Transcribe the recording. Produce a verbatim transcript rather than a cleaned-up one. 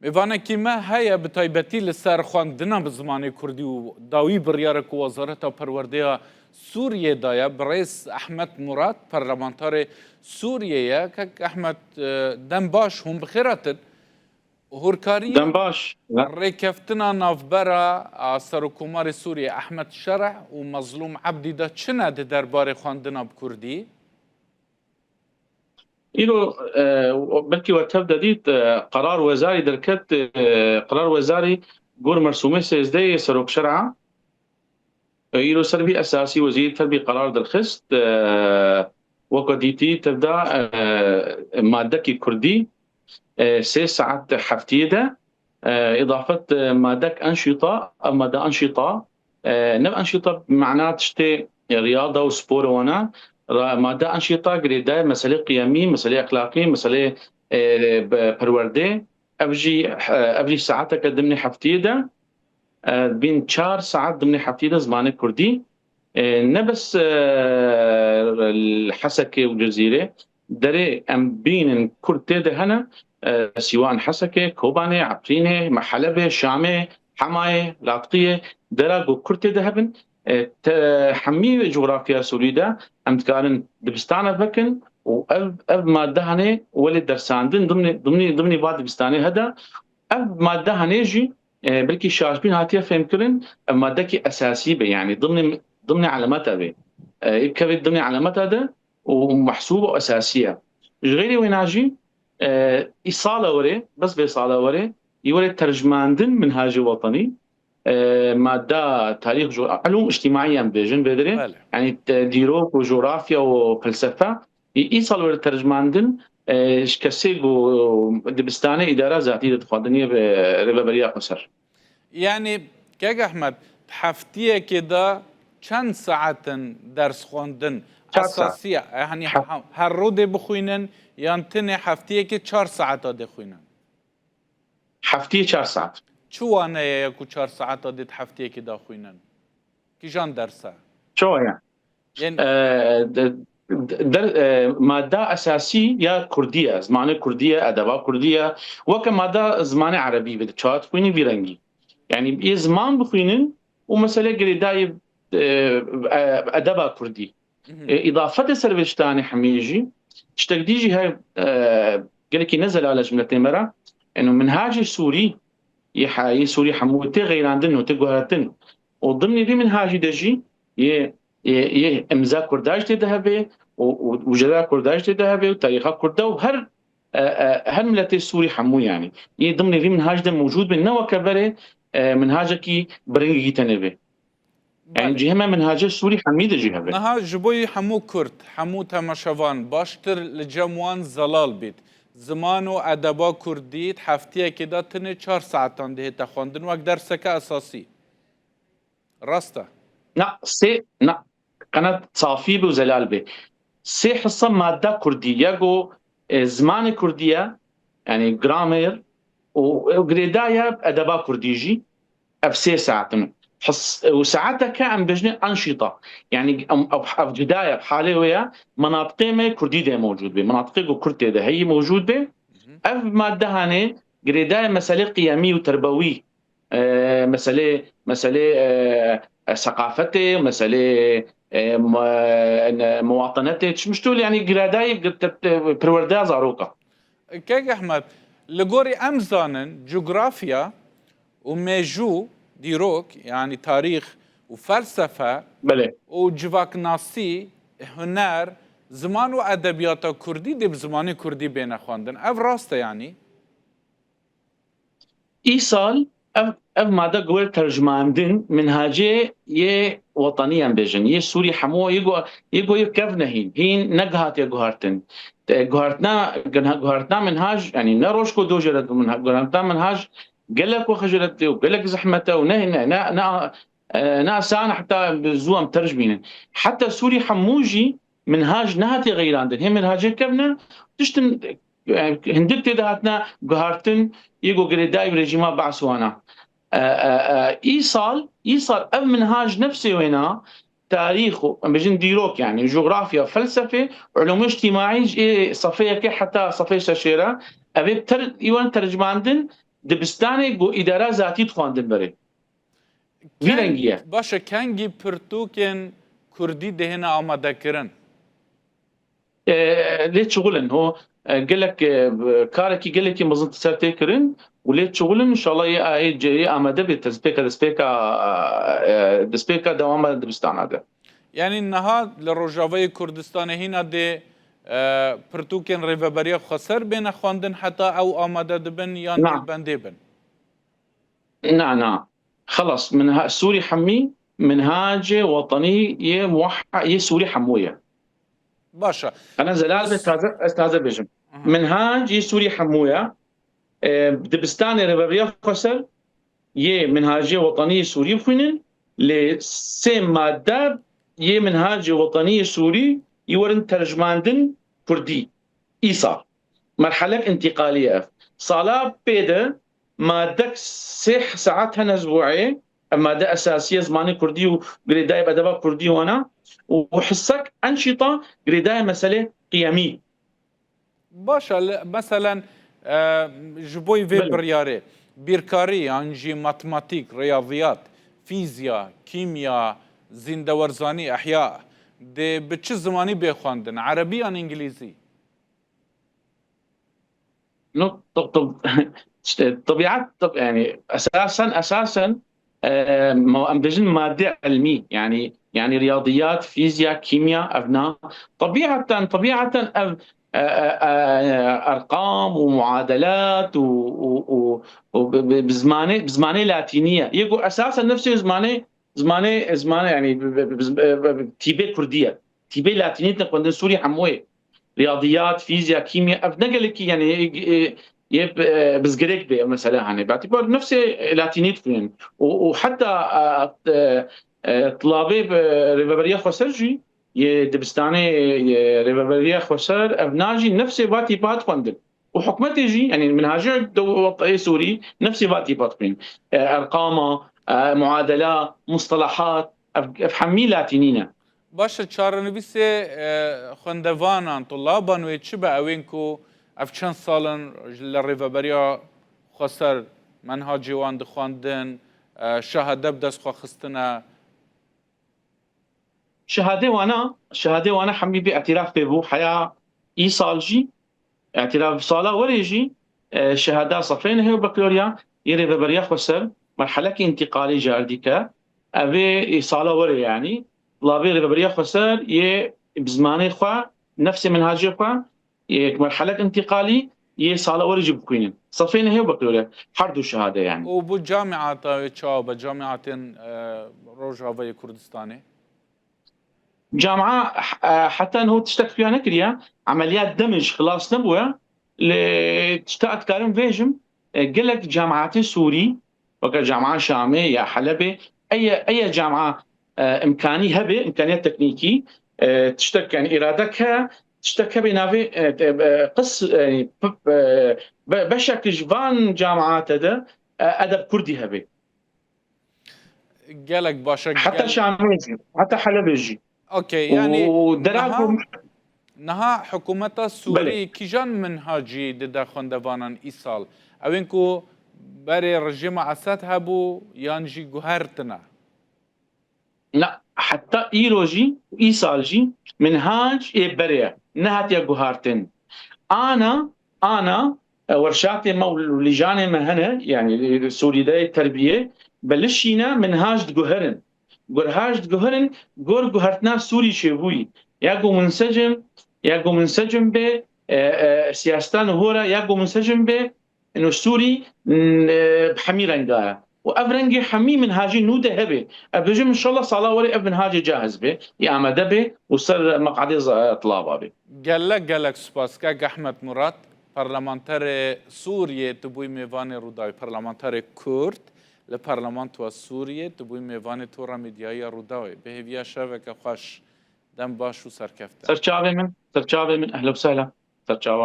Mêvanekî me heye bi taybetî li ser xwendina bi zimanê kurdî û dawî biryarek ku Wezareta Perwerdeya Sûriyê daye, birêz Ehmed Murat, parlamentarê Sûriyê ye. Kek Ehmed, e, dem baş, hûn bi xêr hatin. Hûrkariyê Dem baş. Rêkeftina navbera a Serokkomarê Sûriyê Ehmed Şerh û Mezlûm Ebdî de çi ne di derbarê xwendina bi kurdî? Îro, e, belkî we tev de dît, e, qerar wezarî derket, e, qerar wezarî gor mersûmê sêzdeh yê Serok Şer'a. E, îro ser vî esasî wezîr tev bî qerar derxist, e, weke dîtî tev da, e, madekî kurdî, e, sê saet heftiyê de, e, îdafet, e, madek enşîta, ev made enşîta, e, ne enşîta bi mana tiştê riyada û spor wana, ra-, made enşîta girêdayê meselê qiyemî, meselê exlaqî, meselê, e, be-, perwerdê, ev jî, e, ev jî saeteke dimnê heftiyê de, e, bîn çar saet dimnê heftiyê de zimanê kurdî, e, ne bes, e, li Hesekê û Cizîrê, derê em bînin kurd tê de hene, e, sîwan Hesekê, Kobanê, Efrînê, Helebê, Şamê, Hemayê, Latqiyê, dera ku kurd tê de hebin, e, te, hemî coğrafya Sûrî de em dikarin dibistana vekin û ev, ev madde hene welê dersandin dimnê, dimnê, dimnê va dibistanê hede. Ev madde hene jî, e, belkî şaşbîn hatiye fêmkirin, ev madekî esasî be, yanî dimnê, dimnê elemeta be. E, kevê dimnê elemeta de û mehsûb û esasî ye. Ji xeyrê wêna jî, e, î sala werê, bes vê sala werê, î werê tercmandin minhacê wetenî, e, madda tarîx, jo-, elûm îctimaî em bêjin vê derê, Belê. yanî te-, dîrok û coğrafya û felsefe, î, îsal were tercmandin, e, ji kesê ku dibistanê îdara zatî de dixwendin yê bi rêveberiya xweser. Yanî, Kek Ehmed, heftiyekê de çend saetin ders xwendin Çar saet. esasî ye? Yanî Heft- ha-, her rodê bixwînin yan tenê heftiyekê çar saeta dê xwînin? Heftiyê çar saet. Çi wane ye ku çar saeta dê di heftiyekê de xwînin? Kîjan derse? Çawa ye? Yên E, de, de, der, e, madda esasî ya kurdî ye, zimanê kurdî ye, edeba kurdî ye. Weke madda zimanê erebî bi çawa dixwînî vî rengî. Yanî yê ziman bixwînin û mesele girêdayê, e, e, edeba kurdî. Mhm. E, îdafetê ser vê tiştanê hemî jî, tiştek dî jî heye, e, gelekî ne zelal e ji miletê me re. Eno minhacê Sûrî, yê he-, yê Sûrî hemû tê xeyrandin û tê guhertin. Û dimnê vî minhacî de jî yê, yê, yê imza kurda jî tê de hebe û, û, û ceda kurda jî tê de hebe û tarîxa kurda û her, e, e, her miletê Sûrî hemû yanî. Yê dimnê vî minhacî de mewcûd bin, ne weke berê, e, minhacekî bi rengekî tenê be. Yanî Belê. cihê me minhacê Sûrî hemî de jî hebe. Niha ji bo yî hemû Kurd, hemû temaşevan baştir li cem wan zelal bît. Ziman û edeba Kurdî di heftiyekê de tenê çar saetan dihête xwendin wek derseke esasî. Rast e? Na, sê, na, qenet safî be û zelal be. Sê hisa madda Kurdî, yek o, e, zimanê Kurdî ye, yanî gramer û, û girêdayî edeba Kurdî jî. Ev sê saet in. His-, û saeteke em bêjinê enşîta. Yanî em, ev, ev cuda ye, halê wê ye, menatiqê me Kurdî de mewcûd be. Menatiqê ku Kurd tê de heyî mewcûd be. Hı hı. Ev madde hanê girêdayê meselê qiyemî û terbewî, e, meselê, meselê, e, e, seqafetê, meselê, e, me-, ne, muwatenetê, çi miştûl, yanî girêdayê gi-, te-, te-, perwerdeya zaroka. Kek Ehmed, li gorî em zanin, cografya û mêjû, dîrok, yanî tarîx û felsefe Belê. û civaknasî, huner, ziman û edebiyata kurdî dê bi zimanê kurdî bêne xwendin. Ev rast e yanî? Îsal ev, ev made guher tercimandin minhacê yê wetanî em bêjin, yê Sûrî hemû, yê go, yê go yê kevne hîn, hîn negihatiye guhartin. Te guhartina, guhartina minhaj, yanî ne roj ku do jê re min-, guhartina minhaj gelek wext jê re tê û gelek zehmet e û ne, ne, ne, ne, e, ne asan e heta bi zû em tercmînin. Heta Sûrî hemû jî minhaj nehatiye xeyrandin. Hê minhacê kevne tiştin, e, hindik tê de hatine guhartin, yê ku girêdayî rejîma Baas wana. E, e, e, îsal, îsal ev minhaj nefsê wêna, tarîx û, em bêjin dîrok, yanî cografya, felsefê, ulûmê îctîmaî ji ê sefeyekê heta sefeyê şeşê re, ev ê ter-, îwan tercimandin, dibistanê ku îdara zatî dixwandin berê. Vî rengî ye. Baş e, kengî pirtûkên kurdî dihêne amadekirin? E, lê çixulin ho, e, gelek, e, karekî gelekî mezin ser tê kirin û lê çixulin, inşallah yê, yê, yê amade bê destpêka, destpêka, e, destpêka dewama dibistana de. Yanî niha li Rojavayê Kurdistanê hîna dê, e, pirtûkên Rêveberiya Xweser bêne xwendin heta ew amade dibin yan Na. Dê li bendê bin? Na, na. Xelas, minha-, Sûrî hemî, minhacê wetenî yê muwahha-, yê Sûrî hemû ye. Baş e. Ana zelal be taze, ez taze bêjim. Minhac yê Sûrî hemû ye. E, dibistanê Rêveberiya Xweser yê minhacê wetenî yê Sûrî bixwînin, lê sê madde yê minhacê wetenî yê Sûrî yî werin tercmandin Kurdî. Îsal. Merhelek întîqalî ye ev. Sala pê de madek sê saet hene ji bo ê, ev made esasî ye, zimanê Kurdî û girêdayê bi edeba Kurdî wana û hisek enşîta girêdayê meselê qiyemî. Baş e, li, meselen, e, ji bo vê Belê. biryarê, bîrkarî yan jî matematîk, riyaziyat, fîzya, kîmya, zîndewerzanî, ehya, dê bi çi zimanî bê xwendin? Erebî yan îngilîzî? No, tab-, tab-, işte, tebiat, tab-, yani, esasen, esasen, e, ma-, em dibêjin madde ilmî, yani, yani riyadiyat, fîzya, kîmya, ev na. Tebiaten, tebiaten ev, e, e, e, erqam û muadelat û, û, û, û bi, bi, bi zimanê, bi zimanê latînî ye. Yê ku esasen nefsê zimanê, zimanê, zimanê, yani, bi, bi, bi, bi, bi, tîbê kurdî ye. Tîbê latînî te xwendin Sûrî hemû ye. Riyadiyat, fîzya, kîmya, ev ne gelekî, yani, e, e, yê, e, bizgirêk bê, mesela, hani, batî bar nefsê latînî dixwînin. Û, û heta, e, e, e, tilabê, e, Rêveberiya Xweser jî, yê dibistanê, yê Rêveberiya Xweser, ev na jî nefsê va tîpa dixwendin. Û hikûmetê jî, yani minhacê dewletê Sûrî, nefsê va tîpa dixwînin. E, erqama, e, muadela, mustalahat, ev, ev hemî latînî ne. Baş e, çarenivîsê, e, xwendevanan, tulaban wê çi be, ewên ku ev çend sal in li Rêveberiya Xweser menhacê wan dixwendin, e, şehade bi dest xwe xistine? Şehadê wana, şehadê wana hemî bê îtiraf pê bû, heya îsal jî, îtiraf sala werê jî, e, şehada sefê nehê û bakalorya yê Rêveberiya Xweser, merhelekî întîqalî car dîke, ev ê sala werê, yanî, labê Rêveberiya Xweser yê bi zimanê xwe, nefsê minhacê xwe, yek merhelek întîqalî yê sala werê jî bixwînin. Sefê nehê û bakalorya, her du şehade, yanî. Û bi camiata wê çawa be, camiatên, e, Rojavayê Kurdistanê? Camia, e, heta niho tiştek xuya nekiriye. Emeliyat demê jî xilas nebûye. Lê tişta ez dikarim vêjim, e, gelek camiatê Sûrî, weke camia Şamê ya Helebê, eye, eye camia, e, imkanî hebe, imkaniyet teknîkî, e, tiştek, yani, îradek heye, tiştek hebe navê, e, e, qis, e, p-, e, be-, beşek ji van camiate de, e, edeb Kurdî hebe. Gelek baş e. Heta Şamê jî, heta Helebê jî. Okey, yanî û dera niha, ku niha hikûmeta Sûrî Belê. kîjan minhacî dide xwendevanan îsal? Ewên ku berê rejîma Esed hebû yan jî guhertine? Na, heta îro jî, îsal jî minhac ê berê ye, nehatiye guhartin. Ana, ana, e, werşatê me û lîjanê me hene, yani, e, Sûrî de terbiyê, belişîne minhac diguherin. Gurhac diguherin, gor guhertina Sûrî çêbûyî. Ya ku munsecim, ya ku munsecim bê, e, e, siyaseta nihora, ya ku munsecim bê, ino Sûrî, n-, e, bi hemî renga ye. Û ev rengê hemî minhacî nû de hebe. Ev bêjim inşallah sala werê ev minhacê cahiz be, yê amade be û ser meqadê z-, e, tilava be. Gelek, gelek spas. Kek Ehmed Murat, parlamenterê Sûriyê, tu bûyî mêvanê Rûdawê, parlamenterê Kurd li Parlamentoya Sûriyê, tu bûyî mêvanê Tora Medyayî ya Rûdawê. Bi hêviya şeveke xweş, dem baş û serkefte. Ser çavê min, ser çavê min, ehla û sehla. Ser çavan.